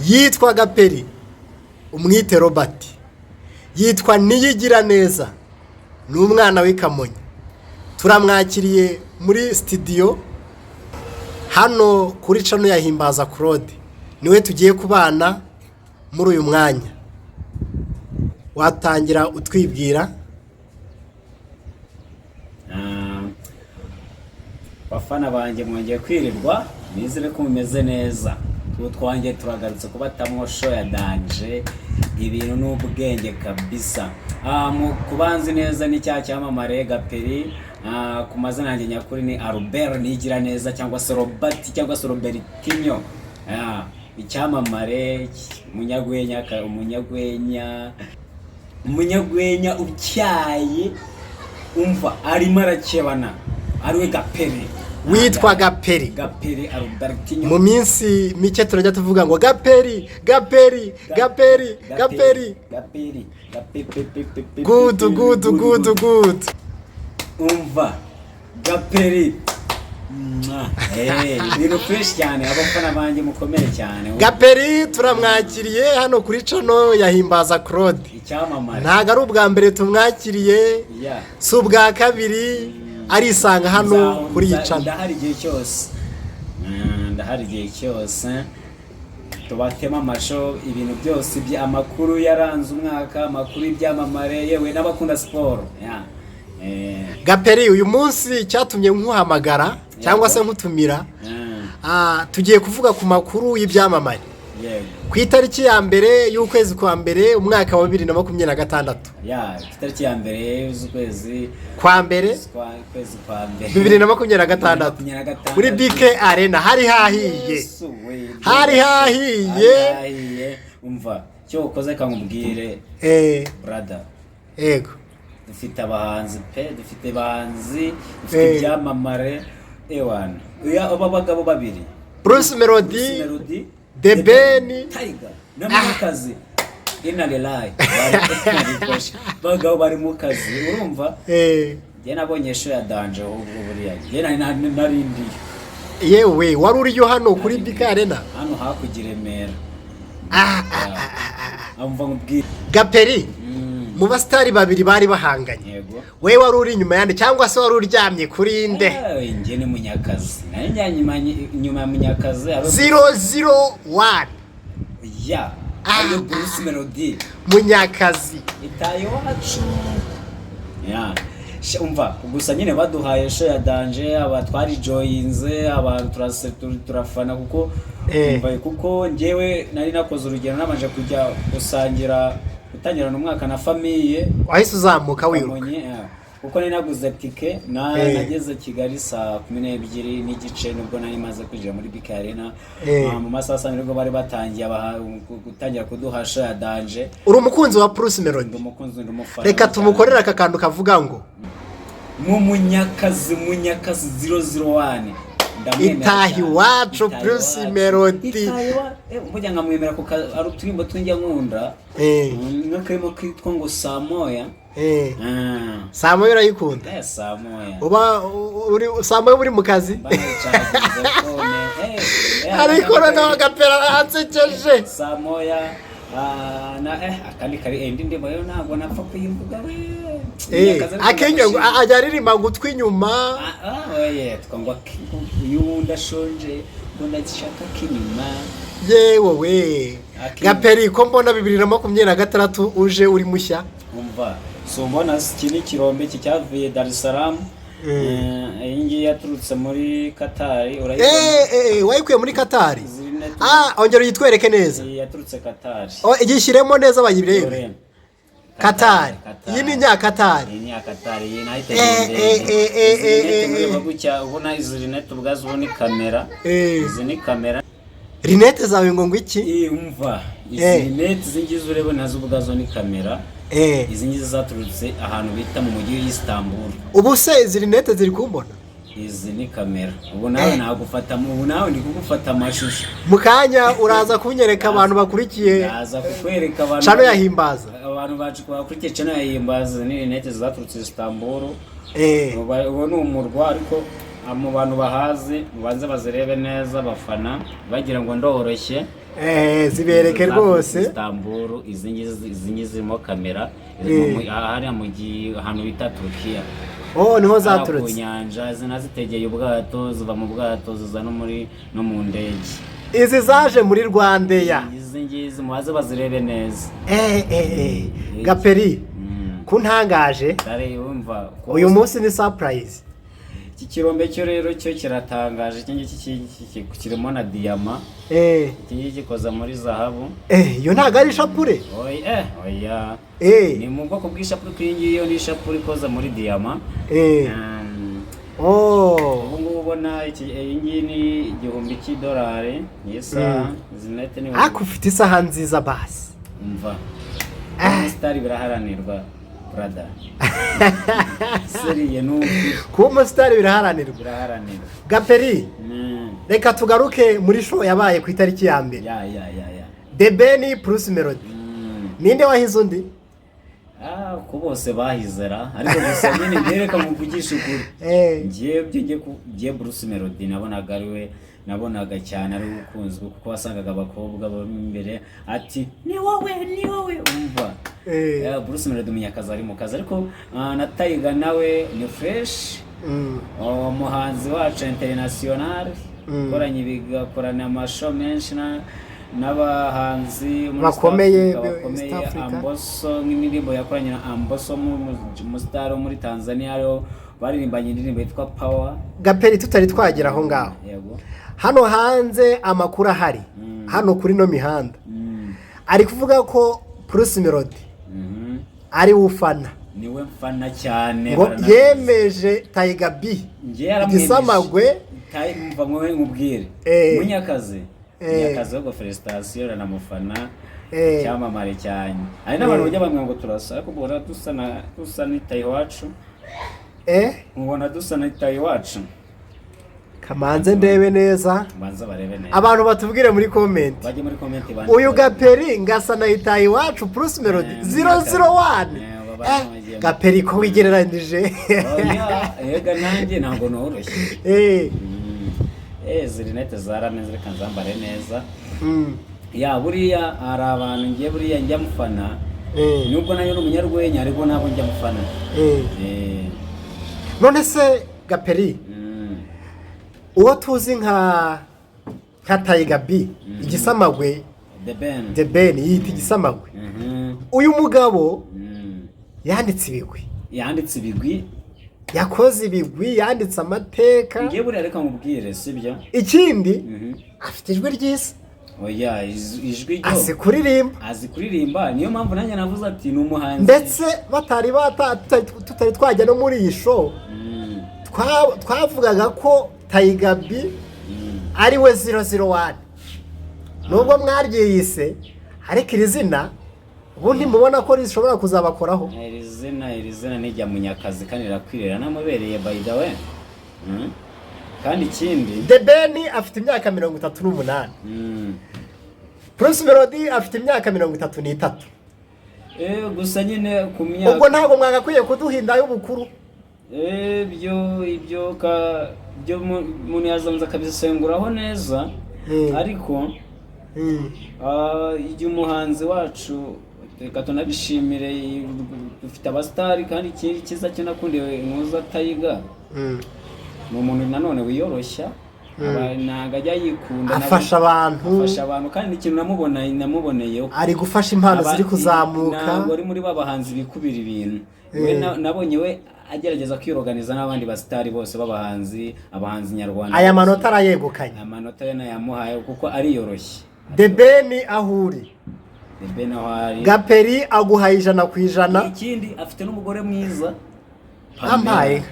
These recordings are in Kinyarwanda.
Yitwa Gaperi, umwite Robert, yitwa Niyigira neza, ni umwana w'i Kamonyi. Turamwakiriye muri sitidiyo hano kuri channel ya Himbaza Claude. Niwe tugiye kubana muri uyu mwanya. Watangira utwibwira? Bafana banjye, mwongeye kwirirwa, nizere ko mumeze neza. Ubu twanjye turagarutse kubatamwo show ya danger, ibintu n'ubwenge kabisa. Mu kubanzi neza ni cya cyamamare Gaperi. Ku mazina yanjye nyakuri ni Albert Nigira neza, cyangwa se Robert, cyangwa se Robertinho. Icyamamare, umunyagwenya, umunyagwenya utyaye, umva arimo arakebana, ariwe Gaperi. Witwa Gaperi? Gaperi Albertinho. Mu minsi mike turajya tuvuga ngo Gaperi, Gaperi, Gaperi, Gaperi. Gaperi, Gapepepepepe. Good, good, good, good. Umva Gaperi. Mwah. Ibintu fresh cyane, abafana banjye mukomere cyane. Gaperi turamwakiriye hano kuri channel ya Himbaza Claude. Icyamamare. Ntabwo ari ubwa mbere tumwakiriye, si ubwa kabiri, arisanga hano kuri iyi channel. Ndahari igihe cyose. Ndahari igihe cyose, tubatema amasho, ibintu byose amakuru yaranze umwaka, amakuru y'ibyamamare, yewe n'abakunda siporo. Yeah. Gaperi, uyu munsi cyatumye nkuhamagara cyangwa se nkutumira, tugiye kuvuga ku makuru y'ibyamamare. Ku itariki ya 1 y'ukwezi kwa mbere, umwaka wa 2026. Ya, itariki ya 1 z'ukwezi kwa mbere. Kwezi kwa mbere. 2026. 2026. Muri BK Arena hari hahiye. Yesu we. Hari hahiye. Hari hahiye. Umva icyo ukoze, kamubwire, brother. Yego. Dufite abahanzi pe, dufite abahanzi, dufite ibyamamare, ewana uya aba bagabo babiri. Bruce Melody. Bruce Melody. The Ben. Tiger na Munyakazi, inalilahi, bagabo bari mu kazi, urumva? Njye nabonye show ya danger ahubwo buriya njye nari ndiyo. Yewe, wari uriyo hano kuri BK Arena? Hano hakurya i Remera. Ah. Amva nkubwire. Gaperi, mu basitari babiri bari bahanganye, we wari uri inyuma yande, cyangwa se wari uryamye kuri nde? Njye ni Munyakazi, nayo njya inyuma ya Munyakazi 001. Ya, ariyo Bruce Melody. Munyakazi. Itaye iwacu ya. Umva gusa nyine baduhaye show ya danger, aba twarijoyinze, abantu turafana kuko umva, kuko njyewe nari nakoze urugendo, nabanje kujya gusangira, gutangirana umwaka na famille. Wahise uzamuka wiruka? Kamonyi, kuko nari naguze tike na nageze Kigali saa 12:30, nubwo nari maze kwinjira muri BK Arena. Mu masaha saa nibwo bari batangiye gutangira kuduha show ya danger. Uri umukunzi wa Bruce Melody? Ndi umukunzi, ndi umufana Reka cyane. tumukorere aka kantu kavuga ngo mu Munyakazi, Munyakazi 001, ndamwemera Itaha cyane. iwacu, Itaha Bruce iwacu. Melody. Itaha burya nkamwemera kuko ari uturimbo twinjya nkunda. Nk'akarimo kitwa ngo Saa Moya. Saa Moya urayikunda? Saa Moya. Uba uri saa moya uri mu kazi? Banayicaginze phone. Ariko noneho Agapera aransekeje. Saa Moya, na akandi kari indi ndirimbo yo ntabwo napfa kuyivuga we. Munyakazi ariko Akenye ndamushima. Ajya aririmba ngo utwi inyuma. Oye, twangwa uyu wundi ashonje ngo ndashaka k'inyuma. Yewe we. Akenye. Gaperi, ko mbona 2026 uje uri mushya? Umva, si ubona iki ni ikirombe, iki cyavuye Dar es Salaam. Iyi ngiyi yaturutse muri Katari, urayibona? Wayikuye muri Katari? Izi rinete. Ah, ongera uyitwereke neza. Iyi yaturutse Katari. Oh, igishyiremo neza bayirebe. Dore. Katari, iyi ni Nyakatari. Iyi ni Nyakatari, iyi nayo itegeye ndende. Izi rinete mureba gutya, ubona izi rinete ubwazo, ubona kamera. Izi ni kamera. Rinete zawe ngo iki? Umva, izi rinete, izi ngizi ureba nazo ubwazo ni kamera. Izi ngizi zaturutse ahantu bita mu mujyi w'Istanbul. Ubu se izi rinete ziri kumbona? Izi ni kamera, ubu nawe nagufata, ubu nawe ndi kugufata amashusho. Mu kanya uraza kunyereka abantu bakurikiye Ndaza kukwereka abantu channel ya Himbaza. Abantu bacu bakurikiye channel ya Himbaza, ni rinete zaturutse Istanbul. Ubu ni umurwa, ariko mu bantu bahazi mubanze bazirebe neza, bafana bagira ngo ndoroshye. Zibereke Izi rwose. Istanbul, izi ngizi zirimo kamera. Hariya mu ahantu bita Turukiya. Oh, niho Hariya ku zaturutse. nyanja zinazitegeye ubwato, ziva mu bwato ziza no mu ndege. Izi zaje muri RwandAir. Izi ngizi mubaze bazirebe neza. Gaperi, kuntangaje. Dore yumva ko Uyu munsi ni surprise. Iki kirombe cyo rero cyo kiratangaje. Iki ngiki kirimo na diyama. Iki ngiki gikoze muri zahabu. Iyo ntabwo ari ishapure? Oya, oya. Ni mu bwoko bw'ishapure, ko iyi ngiyi yo ni ishapure ikoze muri diyama. Oh. Ubu ngubu ubona iyi ngiyi ni $1000, ni isaha. Izi nete ni Ariko ufite isaha nziza basi. Umva, umusitari biraharanirwa, brother, sérieux, ni ukuri. Kuba umusitari biraharanirwa. Biraharanirwa. Gaperi, reka tugaruke muri show yabaye ku itariki ya 1. Ya. The Ben, Bruce Melody, ninde wahize undi? Ah, ko bose bahizera, ariko gusa nyine ngereka muvugisha ukuri. Ngiye byo ngiye ku ngiye Bruce Melody nabonaga ari we, nabonaga cyane ari we ukunzwe, kuko wasangaga abakobwa bari imbere ati: "Ni wowe, ni wowe." Umva. Bruce Melody Munyakazi ari mu kazi, ariko na Tiger nawe ni fresh. Umuhanzi wacu international, ukoranye bigakorana amashow menshi n'abahanzi muri Bakomeye, East Africa, bakomeye. East Africa. Mbosso, nk'indirimbo yakoranye na Mbosso, umusitari wo muri Tanzania, ariho baririmbanye indirimbo yitwa Power. Gaperi, tutari twagera aho ngaho, Yego. hano hanze amakuru ahari, hano kuri no mihanda, ari kuvuga ko Bruce Melody ari we ufana. Niwe mfana cyane. Ngo Baranabizi. yemeje Tiger B, Njye yaramwemeje. igisamagwe. Mva mwe nkubwire. Munyakazi. Munyakazi ahubwo félicitations, aranamufana. Icyamamare cyane. Hari n'abantu bajya bambwira ngo turasa, ariko ubona dusa n'itayi iwacu. Mubona dusa n'itayi iwacu. Kamanze ndebe neza. Banza barebe neza. Abantu batubwire muri comment. Bajye muri comment bandike. Uyu Gaperi ngasa na itayi iwacu Bruce Melody 001. Baba Gaperi, ko wigereranije? Oya, ega nanjye ntabwo noroshye. Izi rinete zarameze, reka nzambare neza. Ya, buriya hari abantu ngiye buriya njya mufana. Nubwo nayo ni umunyarwenya, ariko ntabwo njya mufana. None se Gaperi, uwo tuzi nka Tiger B, igisamagwe, The Ben. The Ben yita igisamagwe, uyu mugabo yanditse ibigwi. Yanditse ibigwi. Yakoze ibigwi, yanditse amateka. Ngiye buriya reka nkubwire, sibyo? Ikindi, afite ijwi ryiza. Oya, ijwi ryo Azi kuririmba. Azi kuririmba, niyo mpamvu nanjye navuze ati ni umuhanzi. Ndetse batari bata tutari twajya no muri iyi show, twavugaga ko Tiger B ari we 001, nubwo mwaryiyise, ariko iri zina ubundi mubona ko rishobora kuzabakoraho. Iri zina ni irya Munyakazi kandi rirakwirira, namubereye, by the way. Kandi ikindi, The Ben afite imyaka 38, Bruce Melody afite imyaka 33. Gusa nyine ku myaka Ubwo ntabwo mwagakwiye kuduhinda y'ubukuru? Ibyo ka byo umuntu yazamuza akabisenguraho neza, ariko igihe umuhanzi wacu, reka tunabishimire, dufite abasitari. Kandi ikindi cyiza cyo nakundiye ntuza Tiger, ni umuntu nanone wiyoroshya. Ntabwo ajya yikunda. Afasha abantu. Afasha abantu, kandi ikintu namuboneyeho, Ari gufasha impano ziri kuzamuka. Ntabwo ari muri ba bahanzi bikubira ibintu. We nabonye we agerageza kwiroganiza n'abandi basitari bose b'abahanzi, abahanzi nyarwanda Aya bose. manota arayegukanye. Amanota ye nayamuhaye kuko ariyoroshye. The Ben, aho uri, The Ben aho ari, Gaperi aguhaye 100%. Ikindi, afite n'umugore mwiza. Ampaye.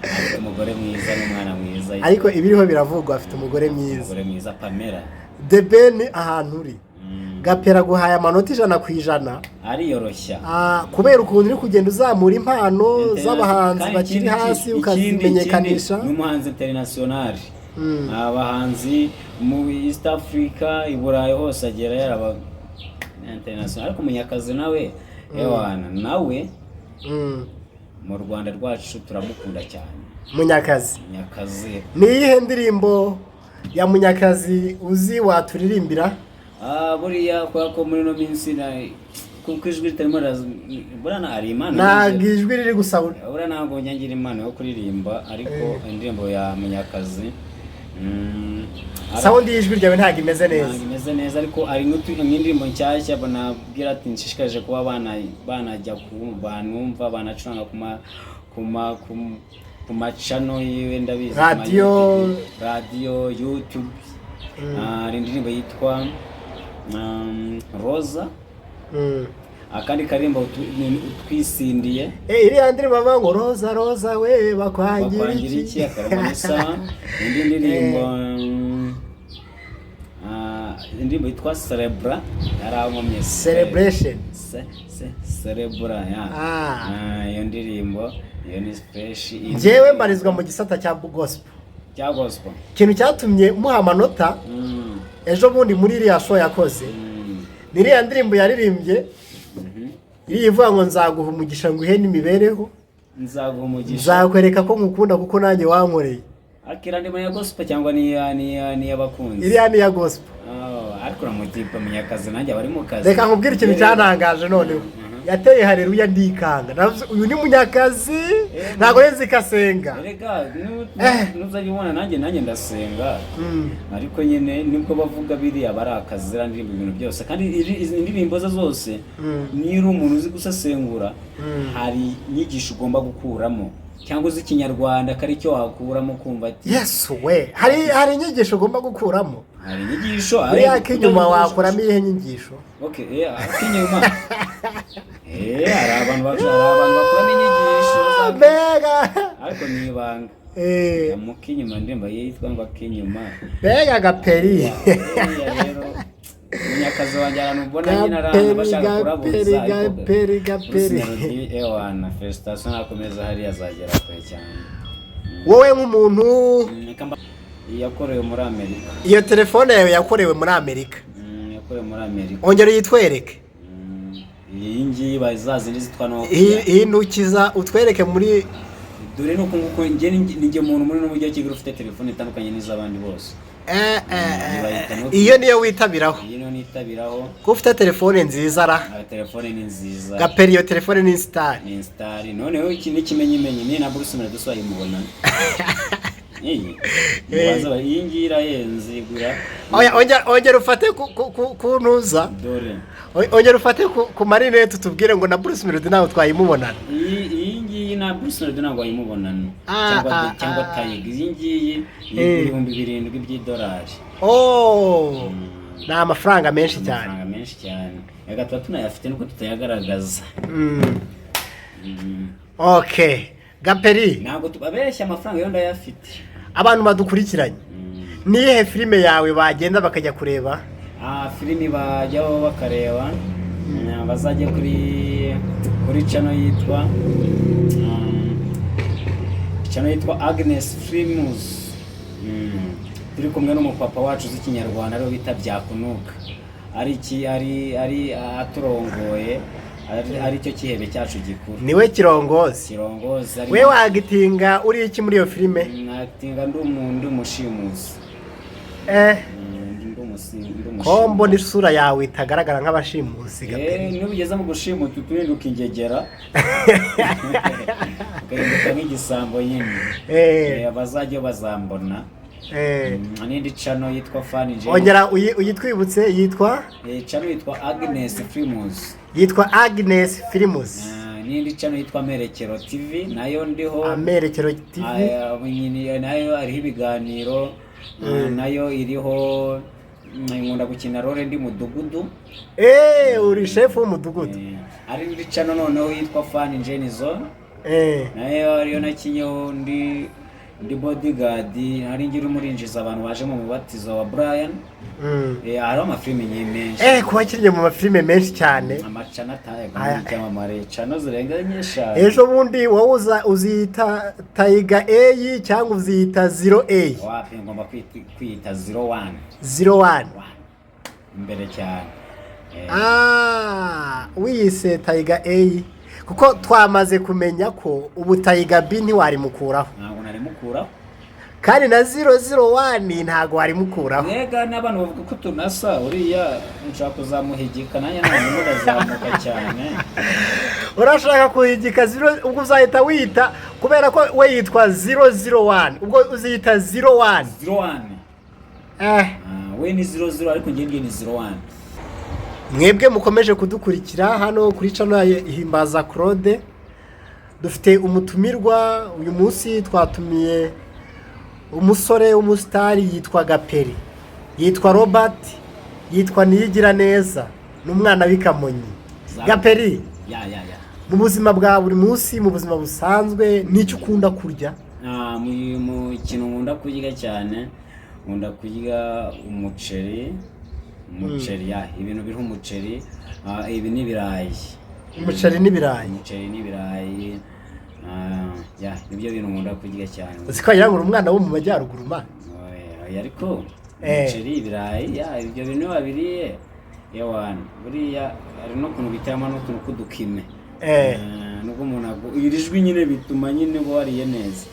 Afite umugore mwiza n'umwana mwiza. Ariko ibiriho biravugwa, afite umugore mwiza. Umugore mwiza, Pamela. The Ben, ahantu uri, Gaperi aguhaye amanota 100%. Ariyoroshya. Kubera ukuntu uri kugenda uzamura impano z'abahanzi Kandi bakiri hasi, ukazimenyekanisha. Ikindi, ni umuhanzi international. Abahanzi mu East Africa, i Burayi hose agera, yaraba international. Ariko Munyakazi nawe, ewana nawe, mu Rwanda rwacu turamukunda cyane. Munyakazi. Munyakazi. Ni iyihe ndirimbo ya Munyakazi uzi waturirimbira? Ah, buriya kubera ko muri ino minsi kuko ijwi ritarimo riraza, buriya hari impano Ntabwo ijwi riri gusaba. Buriya ntabwo njya ngira impano yo kuririmba, ariko indirimbo ya Munyakazi Sound y'ijwi ryawe ntabwo imeze neza. Ntabwo imeze neza, ariko hari nk'indirimbo nshyashya banabwira ati nshishikaje kuba banajya ku banumva banacuranga ku macano yiwe, ndabizi, ku ma Radiyo. YouTube, radiyo, YouTube. Ah, hari indirimbo yitwa Roza. Akandi karirimbo utwisindiye. Eh, iriya ndirimbo bavuga ngo "Roza roza we bakwangira Bakwangira iki?" iki, akarimo n'isaha. Indi ndirimbo indirimbo yitwa Celebra yarankomye. Celebration. Celebra ya. Ah. Ah, iyo ndirimbo iyo ni fresh. Njyewe mbarizwa mu gisata cya gospel. Cya gospel. Ikintu cyatumye muha amanota ejo bundi muri iriya show yakoze, ni iriya ndirimbo yaririmbye, iriya ivuga ngo "Nzaguha umugisha nguhe n'imibereho." Nzaguha umugisha. "Nzakwereka ko nkukunda kuko nanjye wankoreye." Akira ndimo ya gospel cyangwa niya niya niy'abakunzi? Iriya ni iya gospel. Oh, ariko uramutipa Munyakazi, nanjye abari mu kazi. Reka nkubwire ikintu cyantangaje noneho. Yateye hareruya ndikanga. Navuze, "Uyu ni Munyakazi, ntabwo nzi ko asenga." Erega nuzajya ubona nanjye ndasenga. Ariko nyine nibwo bavuga biriya bari akazi, ziriya ndirimbo, ibintu byose, kandi izi ndirimbo ze zose, niyo uri umuntu uzi gusesengura, hari inyigisho ugomba gukuramo, cyangwa uzi Ikinyarwanda ko ari cyo wakuramo kumva ati Yesu we, hari inyigisho ugomba gukuramo. Hari inyigisho. Buriya ak'inyuma wakuramo iyihe nyigisho? Okay, ak'inyuma, hari abantu bakuramo inyigisho Mbega! Ariko ni ibanga. Mu k'inyuma, indirimbo yitwa ngo Ak'inyuma. Mbega gaperi! Buriya rero Munyakazi wanjye, ahantu mbona nyine ari ahantu bashaka kurabuza. Gaperi, Ariko gaperi, gaperi. Bruce Melody, ewana, félicitations, nakomeza hariya azagera kure cyane. Wowe nk'umuntu Yakorewe muri Amerika. Iyo telefone yawe yakorewe muri Amerika? Yakorewe muri Amerika. Ongera uyitwereke. Iyi ngiyi za zindi zitwa Nokia. Hindukiza utwereke muri Dore ni uku nguku, njye ni njye muntu muri n'umujyi wa Kigali ufite telefone itandukanye n'iz'abandi bose. Bayita Nokia. Iyo niyo witabiraho? Iyi niyo nitabiraho. Ko ufite telefone nziza ra! Telefone ni nziza. Gaperi, iyo telefone ni star. Ni star. Noneho iki ni ikimenyimenyi, ni na Bruce Melody wayimubona iyi. Iyi ngiyi irahenze, igura Oya, ongera ufate ku ntuza. Dore. Ongera ufate ku marinete utubwire ngo na Bruce Melody ntabwo twayimubonana. Iyi ngiyi na Bruce Melody ntabwo wayimubonana cyangwa cyangwa Tiger. Iyi ngiyi ni 7,000 by'idolari. Oh, ni amafaranga menshi cyane. Amafaranga menshi cyane. Reka tuba tunayafite nuko tutayagaragaza. Okay, Gaperi. Ntabwo tubabeshya, amafaranga yo ndayafite. Abantu badukurikiranye, niyihe filime yawe bagenda bakajya kureba? Ah, filimi bajyaho bakareba, bazajya kuri channel yitwa Agnes Films. Turi kumwe n'umupapa wacu uzi Ikinyarwanda ariwe bita Byakunuka, ari iki ari aturongoye, ari cyo kihebe cyacu gikuru. Niwe kirongozi? Kirongozi ari. We wagitinga uri iki muri iyo filime? Natinga ndi umuntu, ndi umushimusi. Ndi umushimusi. Ko mbona isura yawe itagaragara nk'abashimusi, Gaperi? Niba ugeze mu gushimuta uturinduka ingegera, ugahinduka nk'igisambo nyine. Abazajya bazambona. N'indi channel yitwa Fan J. Ongera uyitwibutse, yitwa? Channel yitwa Agnes Films. Yitwa Agnes Films. Ah, n'indi channel yitwa Amerekero TV nayo ndiho. Amerekero TV. Ah, nyine nayo hariho ibiganiro. Ah, nayo iriho, nkunda gukina role ndi mudugudu. Uri shefu w'umudugudu? Hari indi channel noneho yitwa Fan Jane Zone. Nayo ariyo nakinyeho ndi bodyguard, hari ngira umurinjiza abantu baje mu mubatizo wa Brian. Hariho amafilimi nyinshi menshi. Kuba kinnye mu mafilime menshi cyane. Amacana ataye Aya. icyamamare, cano zirenga eshanu. Ejo bundi wowe uziyita Tiger A cyangwa uziyita Zero A? Wapi, ngomba kwiyita 01. 01. One. Imbere cyane. Ah, wiyise Tiger A kuko twamaze kumenya ko ubu Tiger B ntiwarimukuraho. Ntabwo nari mukuraho. Kandi na 001 ntago warimukuraho. Mbega n'abantu bavuga ko tunasa, uriya nshaka kuzamuhigika, nanjye ntabwo ndazamuka cyane. Urashaka kuhigika zero, ubwo uzahita wita, kubera ko we yitwa 001, ubwo uziyita 01. 01. We ni 00, ariko njye ni 01. Mwebwe mukomeje kudukurikira hano kuri channel ya Ihimbaza Claude, dufite umutumirwa uyu munsi. Twatumiye umusore w'umusitari, yitwa Gaperi, yitwa Robert, yitwa Niyigira neza, ni umwana w'Ikamonyi. Gaperi, Ya. mu buzima bwa buri munsi, mu buzima busanzwe, n'icyo ukunda kurya? Mu kintu nkunda kurya cyane, nkunda kurya umuceri. Umuceri, ya, ibintu biriho umuceri, ibi n'ibirayi. Umuceri n'ibirayi. Umuceri n'ibirayi, ya, nibyo bintu nkunda kurya cyane. Uzi ko wagira ngo uri umwana wo mu majyaruguru ma? Oya, oya, ariko umuceri, ibirayi, ya, ibyo bintu iyo wabiriye, ewana, buriya hari n'ukuntu biteramo n'utuntu tw'udukime. Nubwo umuntu iri jwi nyine bituma nyine uba wariye neza.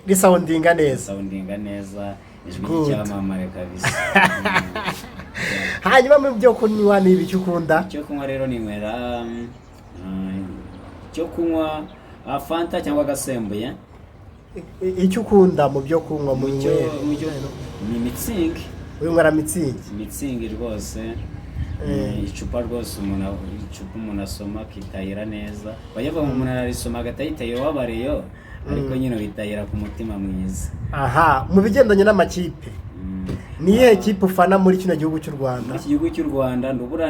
Risoundinga neza. Soundinga neza ijwi Good. ry'icyamamare kabisa. Hanyuma mu byo kunywa ni ibiki ukunda? Icyo kunywa rero ninywera icyo kunywa, Fanta cyangwa agasembuye. Icyo ukunda mu byo kunywa, mu nywere? Mu cyo ni Mützig. Winywera Mützig? Mützig rwose. Icupa rwose umuntu, icupa umuntu asoma akitahira neza. Bajya bavuga ngo umuntu ararisoma agahita yitahira wabareyo, ariko nyine witahira ku mutima mwiza. Aha, mu bigendanye n'amakipe, ni iyihe kipe ufana muri kino gihugu cy'u Rwanda? Muri iki gihugu cy'u Rwanda, ndubura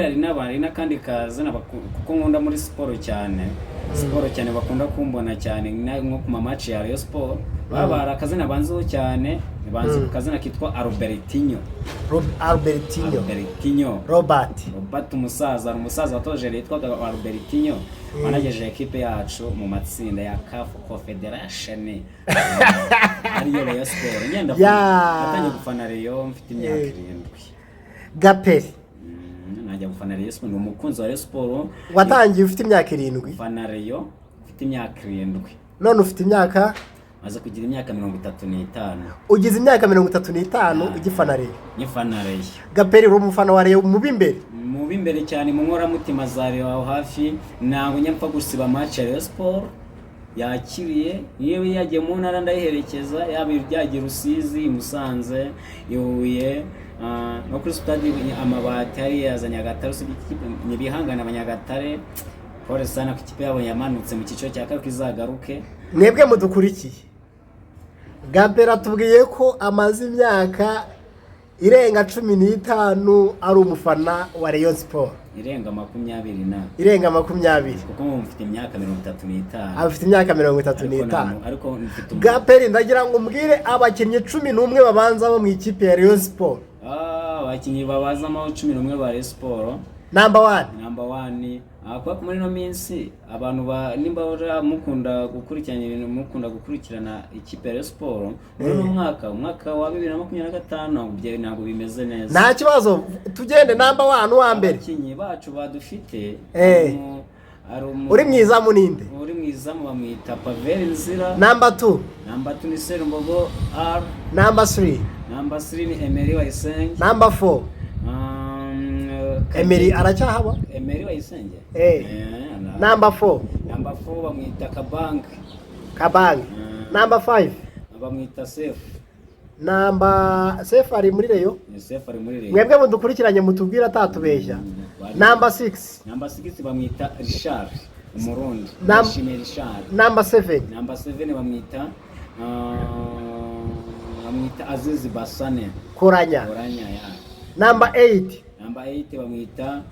hari n'abantu n'akandi kazina kuko nkunda muri siporo cyane, siporo cyane, bakunda kumbona cyane nko ku ma match ya Rayon Sport, baba hari akazina banziho cyane, banzi ku kazina kitwa Albertinho. Albertinho. Albertinho. Robert. Robert umusaza, hari umusaza watoje yitwaga Albertinho, wanagejeje ekipe yacu mu matsinda ya CAF Confederation, ariyo Rayon Sport. Ngenda natangiye gufana Rayon mfite imyaka 7. Gaperi. Najya gufana Rayon Sport, ni umukunzi wa Rayon Sport. Watangiye ufite imyaka 7? Gufana Rayon mfite imyaka 7. None ufite imyaka? Maze kugira imyaka 35. Ugize imyaka 35 ugifana Rayon? Nyifana Rayon. Gaperi, uri umufana wa Rayon mu b'imbere? Mu b'imbere cyane, mu nkoramutima za Rayon aho hafi. Ntabwo njya mpfa gusiba match ya Rayon Sport yakiriye. Yewe, yagiye mu ntara ndayiherekeza, yaba ibyagiye Rusizi, i Musanze, i Huye, no kuri stade Amabati hariya za Nyagatare. Usibye ikipe ntibihangane, abanyagatare pole sana ko ikipe yabo yamanutse mu cyiciro cya kabiri, izagaruke. Mwebwe mudukurikiye, Gaperi atubwiye ko amaze imyaka irenga 15 ari umufana wa Rayon Sport. Irenga 20 na. Irenga 20. Kuko ubu mfite imyaka 35. Afite imyaka mirongo itatu Ariko n'itanu. Ariko mfite Gaperi, ndagira ngo umbwire abakinnyi 11 babanza bo mu ikipe ya Rayon Sport. Abakinnyi babazamo 11 ba Rayon Sport. Number one. Number one, kubera ko muri ino minsi abantu ba nimba mukunda gukurikirana ibintu, mukunda gukurikirana ikipe ya Rayon Sport muri uno mwaka, umwaka wa 2025, ntabwo bimeze neza. Nta kibazo, tugende. Number one, uwa mbere. Abakinnyi bacu badufite, Uri mu izamu ninde? Uri mu izamu bamwita Pavel Nzira. Number two. Number two ni Serumbogo R. Number three. Number three ni Emery Bayisenge. Number four. Emery aracyahaba? Emery Bayisenge. Number four. Number four bamwita Kabange. Kabange. Number five. Bamwita Sefu. Number Sefu ari muri Rayon? Ni Sefu, ari muri Rayon. Mwebwe mudukurikiranye mutubwire atatubeshya. Number six. Number six bamwita Richard, umurundi. Ndayishimiye Richard. Number seven. Number seven bamwita Azizi Basane. Koranya. Koranya, ya. Number eight. Number eight bamwita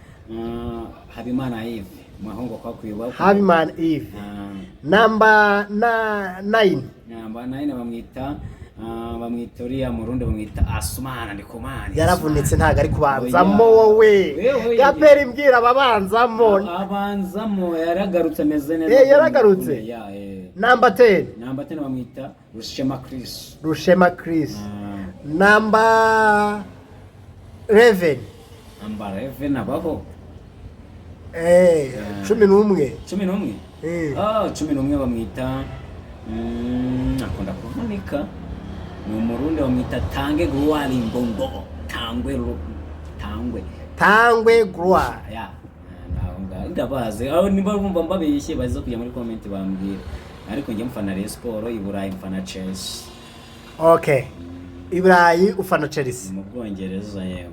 Habimana Yves, Mahongo kwa kwiba. Habimana Yves. Number nine. Number nine bamwita uriya murundi bamwita Asumana Ndikumana. Yaravunitse, ntabwo ari kubanzamo. Oya. Wowe. Wewe. Gaperi, mbwira ababanzamo. Abanzamo yaragarutse, ameze neza. Yaragarutse? Ya. Number 10. Number 10 bamwita Rushema Chris. Rushema Chris. Number 11. Number 11 abaho. 11. 11. 11 bamwita, akunda kuvunika. Ni Umurundi, bamwita Tange Gloire Ngongo. Tangwe Tangwe. Tangwe Gloire. Ya, naho ngaho ndabazi. Aho niba bumva mbabeshye, baze kujya muri comment bambwira. Ariko njye mfana Rayon Sport, i Burayi mfana Chelsea. Okay, i Burayi ufana Chelsea? Mu Bwongereza, yego.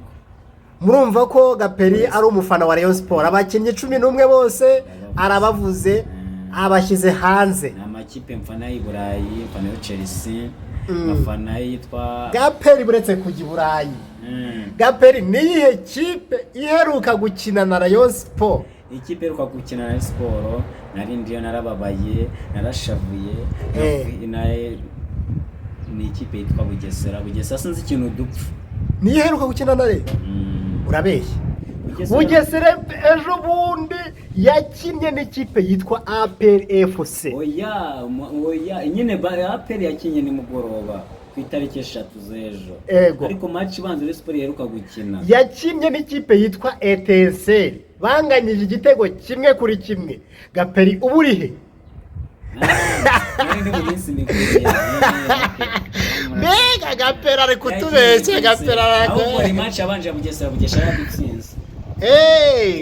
Murumva ko Gaperi ari umufana wa Rayon Sport. Abakinnyi 11 bose arabavuze, abashyize hanze. Ni amakipe mfana y'i Burayi, mfana yo Chelsea, nkafana yitwa Gaperi, buretse kujya i Burayi, Gaperi, niyihe kipe iheruka gukina na Rayon Sport? Ikipe iheruka gukina na Rayon Sport, nari ndiyo, narababaye, narashavuye. Ni ikipe yitwa Bugesera. Bugesera sinzi ikintu dupfa. Niyo iheruka gukina na Rayon? Urabeshya. Bugesera. Bugesera ejo bundi yakinnye n'ikipe yitwa APR FC. Oya, oya nyine, APR yakinye nimugoroba ku itariki 3 z'ejo. Ego. Ariko match ibanza Rayon Sport iheruka gukina Yakinnye n'ikipe yitwa Etincelles, banganyije igitego 1-1. Gaperi, uba uri he? Ah, nari ndi mu minsi mikuru. Okay. Mbega Gaperi ari kutubeshya! Gaperi Ahubwo ni ari match yabanje ya Bugesera, Bugesera yadutsinze.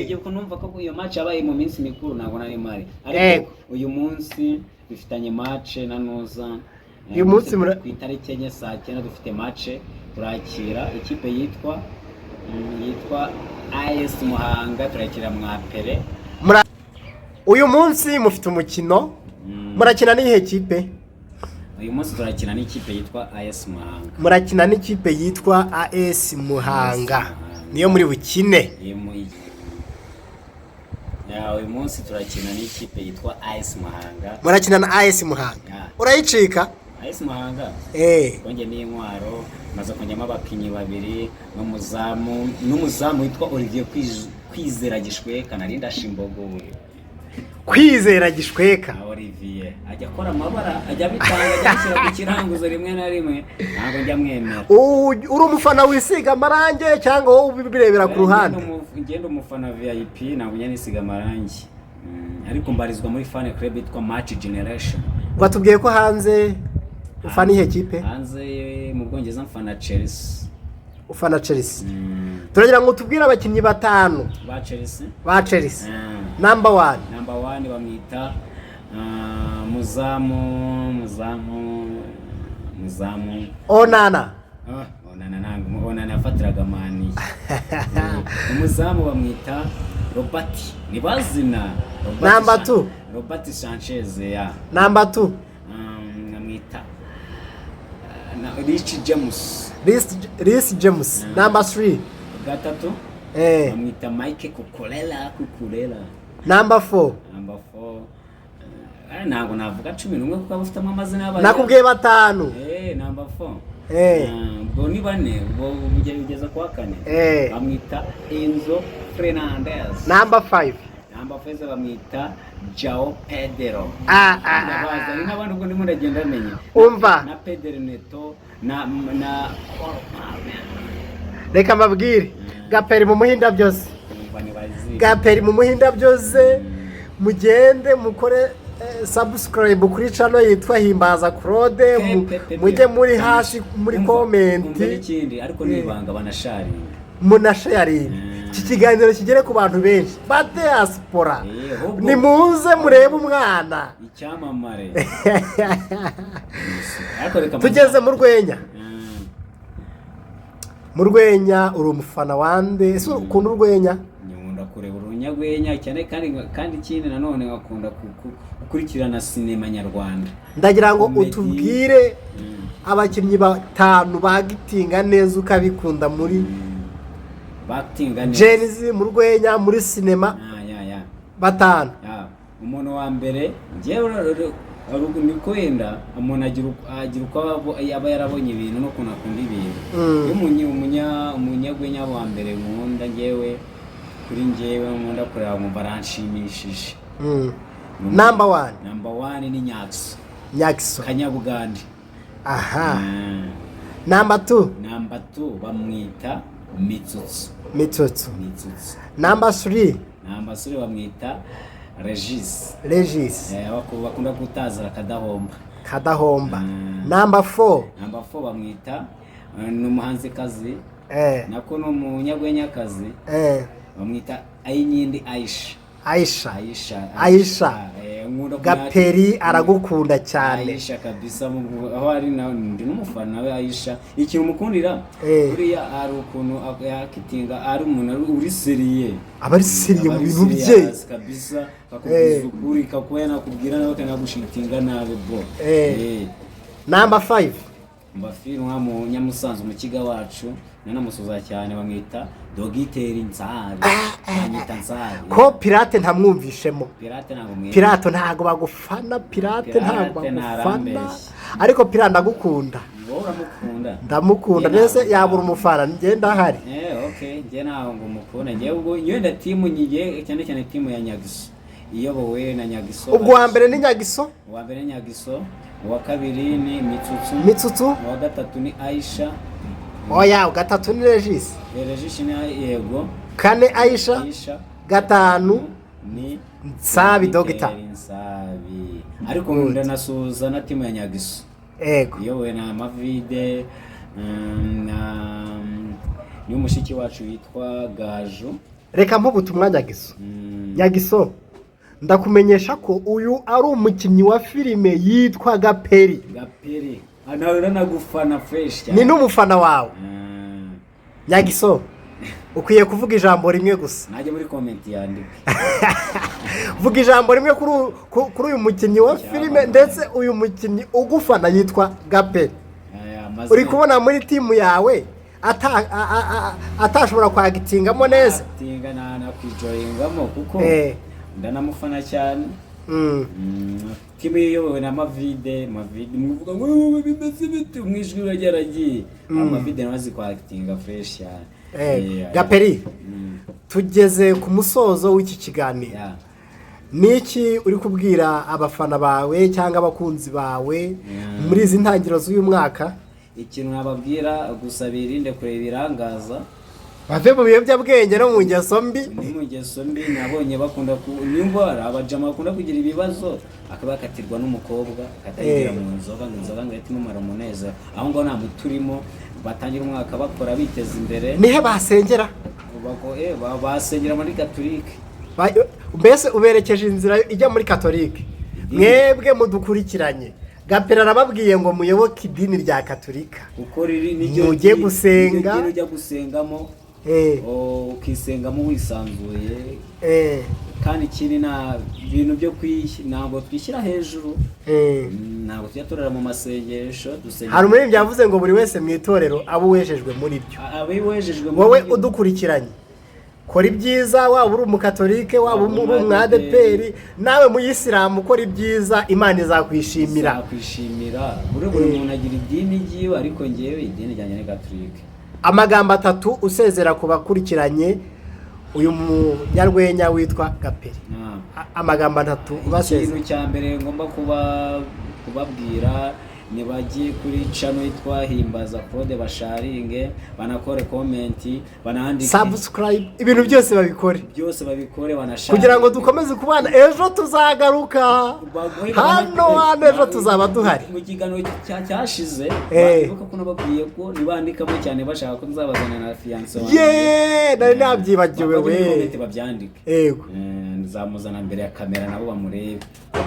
Igihe ko numva ko iyo match yabaye mu minsi mikuru, ntabwo nari mpari. Ariko uyu munsi dufitanye match na Nuza. Uyu munsi Ku itariki 4 saa 9 dufite match, turakira ikipe yitwa yitwa AS Muhanga, turakira Mwapere. Uyu munsi mufite umukino, murakina n'iyihe kipe? Uyu munsi turakina n'ikipe yitwa AS Muhanga. Murakina n'ikipe yitwa AS Muhanga, niyo muri bukine? Ya, uyu munsi turakina n'ikipe yitwa AS Muhanga. Murakina na AS Muhanga? Ya. Urayicika? AS Muhanga kongeye n'intwaro, maze kongemo abakinnyi babiri n'umuzamu witwa Olivier Kwizera Gishweka, narinda Shimbogo we. Kwizera Gishweka. Na Olivier ajya akora amabara, ajya abitanga, ajya abishyira ku kiranguzo rimwe na rimwe, ntabwo njya mwemera. Uri umufana wisiga amarange cyangwa wowe ubirebera ku ruhande? Ngenda umufana VIP, ntabwo njya nisiga amarangi. Ariko mbarizwa muri fan club yitwa Match Generation. Watubwiye ko hanze ufana iyihe kipe? Hanze mu Bwongereza mfana Chelsea. Ufana Chelsea. Turagira ngo tubwire abakinnyi batanu Ba Chelsea. ba Chelsea. Number one. Number one bamwita muzamu Onana. Ah, Onana ntabwo, Onana yafatiraga mani. Umuzamu bamwita Robert nibazina Robert. Number two. Robert Sanchez, ya. Number two. Bamwita na Rich James. Reece James. Number three. Gatatu bamwita Mike Cucurella, Cucurella. Number four. Number four, ntabwo navuga 11 kuko aba afitemo amazina y'abantu. Nakubwiye batanu. Number four. Ubwo ni bane, ubwo ugeze kuwa kane. Bamwita Enzo Fernandez. Number five. Number five bamwita João Pedro. Ah, ah, Ndabaza ah, ni n'abandi, ubwo ndimo ndagenda menya. Umva. Na Pedro Neto na Paul Palmer. Reka mbabwire, Gaperi mu muhinda byose. Umva, ntibazi. Gaperi mu muhinda byose, mugende mukore subscribe kuri channel yitwa Himbaza Claude, mujye muri hasi muri Umva, comment. Umva n'ikindi, ariko nibanga banasharinga. Munasharinga iki kiganiro kigere ku bantu benshi ba diaspora. Ahubwo- Nimuze murebe umwana. Icyamamare. Ariko reka Tugeze mu rwenya. Mu rwenya uri umufana wande? Ese ukunda urwenya? Nkunda kureba urunyagwenya cyane, kandi ikindi nanone nkakunda gukurikirana sinema nyarwanda. Ndagira ngo Comedy. utubwire abakinnyi batanu bagitinga neza ukabikunda muri Bakitinga neza. Gen-Z, mu rwenya, muri sinema. Ah, ya. Batanu. Ya. Umuntu wa mbere njyewe niko wenda umuntu agira uko aba yarabonye ibintu n'ukuntu akunda ibintu. Iyo umunyagwenya wa mbere nkunda njyewe, kuri njyewe nkunda kureba nkumva aranshimishije. Number one. Number one ni Nyakso. Nyakiso. Kanyabugande. Aha. Number two. Number two bamwita Mitsutsu. Mitsutsu. Mitsutsu. Number three. Number three bamwita Regis. Regis. Bakunda gutazira Akadahomba. Kadahomba. Mm. Number 4. Number 4 bamwita ni umuhanzikazi, nako ni umunyarwenyakazi, bamwita Ayinkindi Aisha. Aisha. Aisha. Aisha. Nkunda Gaperi aragukunda cyane. Aisha kabisa, aho ari nawe ndi n'umufana we Aisha. Ikintu mukundira, buriya hari ukuntu yakitinga, ari umuntu uri sérieux. Aba ari sérieux mu Aba ari bintu bye. serious kabisa, akakubwiza ukuri, kakuba yanakubwira nawe akanagushitinga nabi bro. Number 5. Mbafi nka mu Nyamusanze, umukiga wacu, nanamusuza cyane, bamwita Dogiteri Nsabi, banyita Nsabi. Ko Pirate ntamwumvishemo? Pirate ntabwo mwemera. Pirate ntago bagufana, Pirate ntago Pirate bagufana. Ntarambeshya. Ariko Pirate ndagukunda. Wowe uramukunda. Ndamukunda. Njye Mbese ntabwo- yabura umufana, ngenda ahari. Okay, njye ntabwo ngo mukunda. Njye ubwo njye timu nyigiye cyane cyane timu ya Nyagiso, iyobowe na Nyagiso. Ubwo uwa mbere ni Nyagiso? Uwa mbere ni Nyagiso, uwa kabiri ni Mitsutsu. Mitsutsu. Uwa gatatu ni Aisha. Oya, gatatu ni Regis. Regis ni, yego. Kane Aisha. Aisha. Gatanu ni Nsabi Dogita. Nsabi. Ariko ndanasuhuza na timu ya Nyagiso iyobowe na Mavide, na n'umushiki wacu witwa Gaju. Reka mpe ubutumwa Nyagiso. Nyagiso, ndakumenyesha ko uyu ari umukinnyi wa filime yitwa Gaperi. Gaperi nawe uranagufana fresh cyane. Ni n'umufana wawe. Nyagiso, ukwiye kuvuga ijambo rimwe gusa. Najya muri comment yandike. Vuga ijambo rimwe kuri uyu mukinnyi wa filime, ndetse uyu mukinnyi ugufana yitwa Gaperi. Aya, amazina- Uri kubona muri timu yawe atashobora kwagitingamo neza? Atinga na nakwijoyingamo kuko ndanamufana cyane. Timu iyobowe na Mavide. Mavide muvuga ngo "Wowe bimeze bite?" Mu ijwi riba ryaragiye. Mavide nawe azi kwakitinga fresh cyane. Gaperi, tugeze ku musozo w'iki kiganiro. Niki uri kubwira abafana bawe cyangwa abakunzi bawe muri izi ntangiriro z'uyu mwaka? Ikintu nababwira gusa, birinde kureba ibirangaza. Bave mu biyobyabwenge no mu ngeso mbi. Ni mu ngeso mbi. Nabonye bakunda ku nimba hari abajama bakunda kugira ibibazo, akaba yakatirwa n'umukobwa akatayigira mu nzoga, ngo inzoga ngo ihite imumara umunezero. Aho ngaho nta muti urimo. Batangira umwaka bakora, biteza imbere. Nihe basengera? Basengera muri Katolike. Mbese uberekeje inzira ijya muri Katolike. Mwebwe mudukurikiranye, Gapera arababwiye ngo muyoboke idini rya Katolika. Kuko riri niryo Mujye gusenga. Niryo dini ujya gusengamo, ukisengamo wisanzuye. Kandi ikindi, nta bintu byo ntabwo twishyira hejuru. Ntabwo tujya turara mu masengesho, dusenga. Hari umuririmbyi yavuze ngo buri wese mu itorero abe uwejejwe muri ryo. Abe wejejwe muri Wowe ryo. udukurikiranye, kora ibyiza, waba uri umukatolike, waba Waba uri umwadeperi, nawe muyisilamu, ukora ibyiza, Imana izakwishimira. Izakwishimira. Buri muntu agira idini ryiwe, ariko ngewe idini ryanjye ni Gatolike. Amagambo atatu usezera ku bakurikiranye uyu munyarwenya witwa Gaperi. Amagambo atatu ubasezera. Ikintu cya mbere ngomba kubabwira, nibajye kuri channel yitwa Himbaza Claude, basharinge, banakore comment, banandike. Subscribe, ibintu byose babikore. Byose babikore, banasharinge. Kugira ngo dukomeze kubana. Ejo tuzagaruka hano hano, ejo tuzaba duhari. Mu kiganiro cyashize, bibuka ko nababwiye ko nibandikamo cyane bashaka ko nzabazana na fiancé wanjye. Ye, nari nabyibagiwe. Bajye muri We. comment babyandike. Nzamuzana mbere ya kamera nabo bamurebe,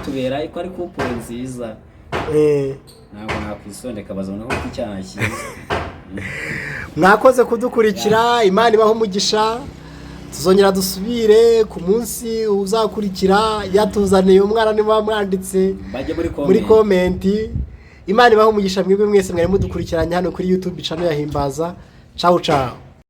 tubera ko ari couple nziza. Ntabwo nakwisondeka, bazabona ko ufite icyaha cyiza. Mwakoze kudukurikira, Imana ibaho umugisha. Tuzongera dusubire ku munsi uzakurikira yatuzaniye umwana, niba mwanditse Bajye muri muri comment. comment. Imana ibaho umugisha mwebwe mwese mwari mudukurikiranye hano kuri YouTube channel ya Himbaza. Ciao ciao.